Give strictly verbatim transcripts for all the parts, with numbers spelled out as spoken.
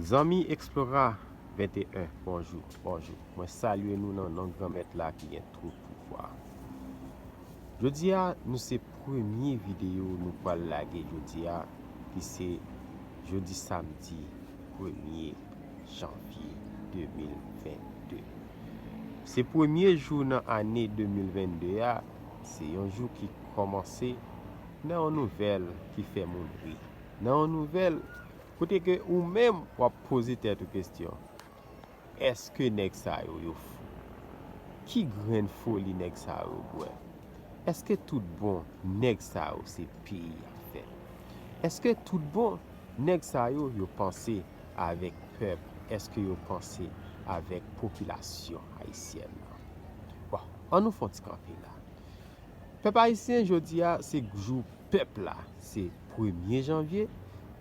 Zanmi Explora venteyen, bonjou, bonjou. Mwen salye nou nan non Granmèt la ki gen tout pouvwa. Jodi a, nou se premye videyo nou pral lage jodi a, ki se jodi samdi premye janvye de mil vennde. Se premye jou nan ane de mil vennde a, se yon jou ki kòmanse nan yon nouvèl ki fè moun ri. Nan yon nouvèl kote ke ou menm w ap poze tèt ou kesyon, èske nèg sa yo, yo fou? Ki grenn foli nèg sa yo bwè? Èske tout bon nèg sa yo se peyi y ap fè? Èske tout bon nèg sa yo, yo panse avèk pèp? Èske yo panse avèk popilasyon ayisyèn nan? Bon, ann nou fè yon ti kanpe la. Pèp ayisyen, jodi a se jou pèp la, se premye janvye,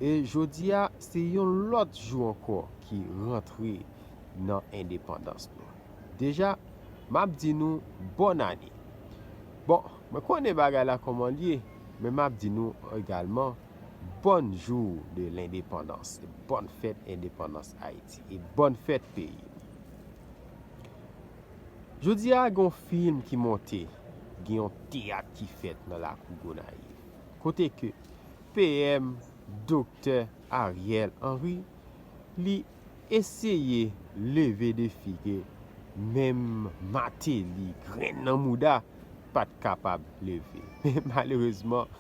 e jodi a se yon lòt jou ankò ki rantre nan endepandans nou. Deja, m ap di nou bòn ane. Bon, mwen konnen bagay la kòman l ye, men m ap di nou egalman bòn jou de lendepandans, bòn fèt endepandans Ayiti, e bòn fèt peyi. Jodi a, gen yon fim ki monte, gen yon teyat ki fèt nan lakou Gonayiv, kote ke P M Doktè Ariel Henry, li eseye leve defi ke menm Martelly, grenn nan mouda, pa t kapab leve. Men malerezman,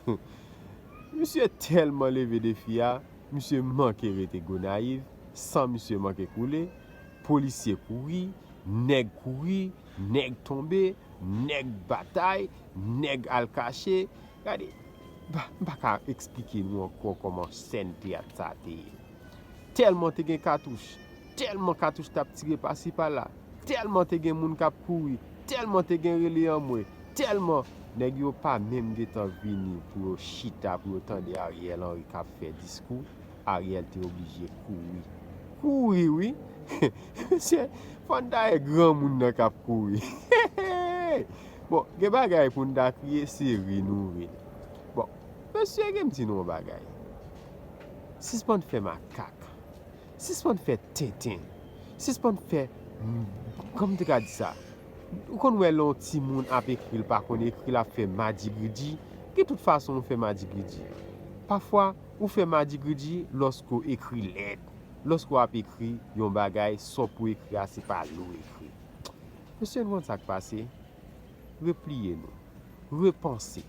misye tèlman leve defi a, misye manke rete Gonayiv, san misye manke koule, polisye kouri, nèg kouri, nèg tonbe, nèg batay, nèg al kache. Gade, m pa, m pa ka eksplike nou ankò kòman sèn teyat sa a te ye. Tèlman te gen katouch, tèlman katouch t ap tire pasi pala, tèlman te gen moun k ap kouri, tèlman te gen rele anmwe, tèlman nèg yo pa menm gentan vini pou yo chita, pou yo tande Ariel Henry k ap fè diskou. Ariel te oblije kouri. Kouri, wi. Mesye, fò n ta wè granmoun nan k ap kouri. Bon, gen bagay pou n ta kriye, se ri nou ri. Bon, mesye, gen m di nou yon bagay. Sispann fè makak. Sispann fè tenten. Sispann fè, kòman m te ka di sa? Ou konn wè lè yon timoun ap ekri, l pa konn ekri, l ap fè madigridi. Ki tout fason ou fè madigridi. Pafwa, ou fè madigridi lòske w ekri lèt, lòske w ap ekri yon bagay, sa w pou ekri a, se pa li w ekri. Mesye, nou konn sa k pase? Repliye nou. Repanse.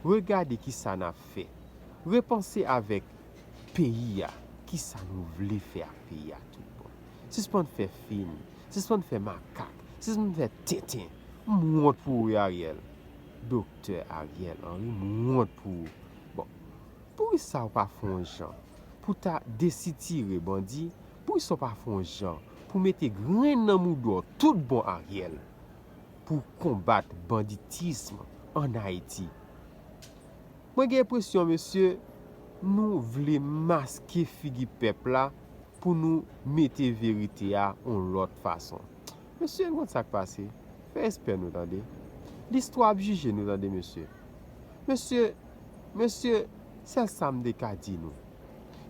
Regade kisa n ap fè. Repanse avèk peyi a. Kisa nou vle fè ak peyi a tout bon? Sispann fè fim. Sispann fè makak. Sispann fè tenten. M wont pou ou, wi, Ariel. Doktè Ariel Henry, m wont pou ou. Bon, poukisa w pa fè yon jan pou ta desitire bandi? Poukisa w pa fè yon jan pou mete grenn nan mouda w tout bon, Ariel, pou konbat banditism ann Ayiti? Mwen gen enpresyon, mesye, nou vle maske figi pèp la pou nou mete verite a yon lòt fason. Mesye, nou konn sa k pase. Fè respè nou, tande. Listwa ap jije nou, tande, mesye. Mesye, mesye, sèl sa m te ka di nou.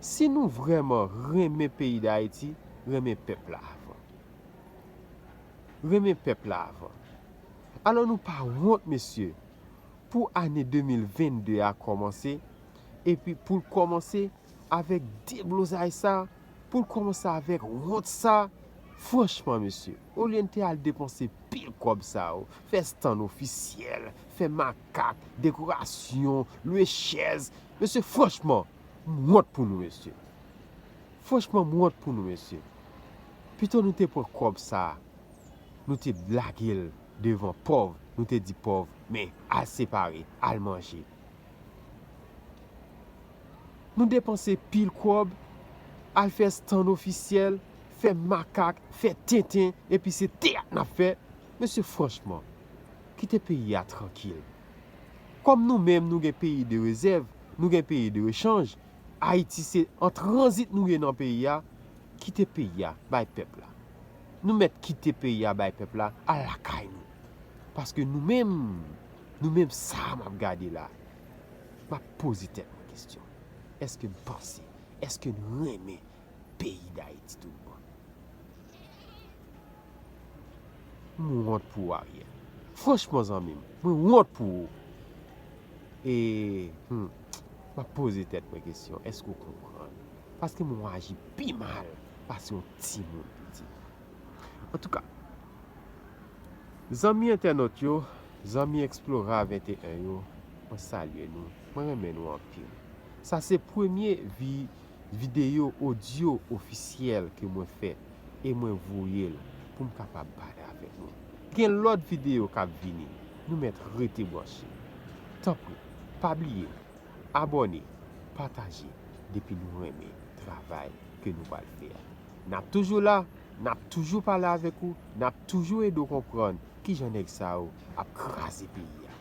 Si nou vrèman renmen peyi Dayiti, renmen pèp la avan. Renmen pèp la avan. Alò, nou pa wont, mesye, pou ane de mil vennde a kòmanse, epi pou l kòmanse avèk deblozay sa, pou l kòmanse avèk wont sa, franchman, mesye, olye n te al depanse pil kòb sa yo, fè stand ofisyèl, fè makak, dekorasyon, lwe chèz, mesye, franchman, m wont pou nou, mesye. Franchman, m wont pou nou, mesye. Pito nou te pran kòb sa, nou te lage l devan pòv, nou te di pòv, men, al separe, al manje. Nou depanse pil kòb, al fè stand ofisyèl, fè makak, fè tenten, epi se teyat n ap fè. Mesye, franchman, kite peyi a trankil. Kòm nou menm, nou gen peyi de rezèv, nou gen peyi de rechanj, Ayiti se an tranzit nou ye nan peyi a, kite peyi a, bay pèp la. Nou mèt kite peyi a, bay pèp la, al lakay nou. Paske nou menm, nou menm sa m ap gade la, m ap poze tèt mwen kesyon. Èske n panse? Èske n renmen peyi Dayiti tout bon. M wont pou ou, Ariel. Franchman, zanmi m, mwen wont pou ou. E, hmm, m ap poze tèt mwen kesyon, èske w konprann? Paske mwen aji pi mal pase yon timoun piti. Antouka, zanmi entènot yo, zanmi Explora venteyen yo, mwen salye nou, mwen renmen nou anpil. Sa se premye vi-, videyo odyo ofisyèl ke mwen fè e mwen voye l pou m kapab pale avèk nou. Gen lòt videyo k ap vini, nou mèt rete branche. Tanpri, pa bliye, abòne, pataje, depi nou renmen travay ke nou pral fè a. N ap toujou la, n ap toujou pale avèk ou, n ap toujou ede w konprann kijan nèg sa yo ap kraze peyi a.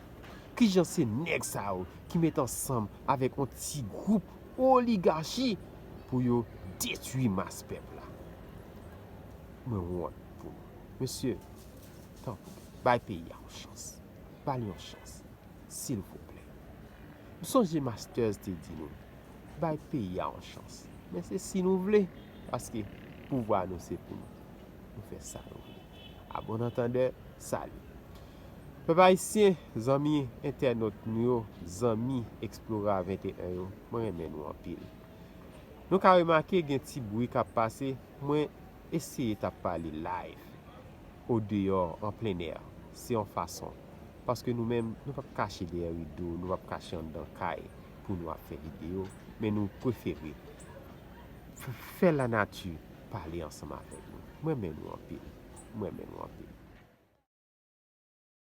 Kijan se nèg sa yo ki met ansanm avèk yon ti gwoup oligachi pou yo detwi mas pèp la. Mwen wont pou nou. Mesye, tanpri, bay peyi a yon chans. Ba li yon chans. Silvouplè. M sonje Masters te di nou, bay peyi a yon chans. Men se si nou vle, paske pouvwa nou se pou nou. Nou fè sa nou vle. A bon antandè, sali. Pèp ayisyen, zanmi entènot nou yo, zanmi Explora venteyen yo, mwen renmen nou anpil. Nou ka remake gen ti bri k ap pase, mwen eseye t ap pale live, odeyò, an plen è. Se yon fason. Paske nou menm, nou p ap kache dèyè rido, nou p ap kache anndan kay pou nou ap fè videyo, men nou prefere f-, fè lanati pale ansanm avèk nou. Mwen renmen nou anpil. Mwen renmen nou anpil.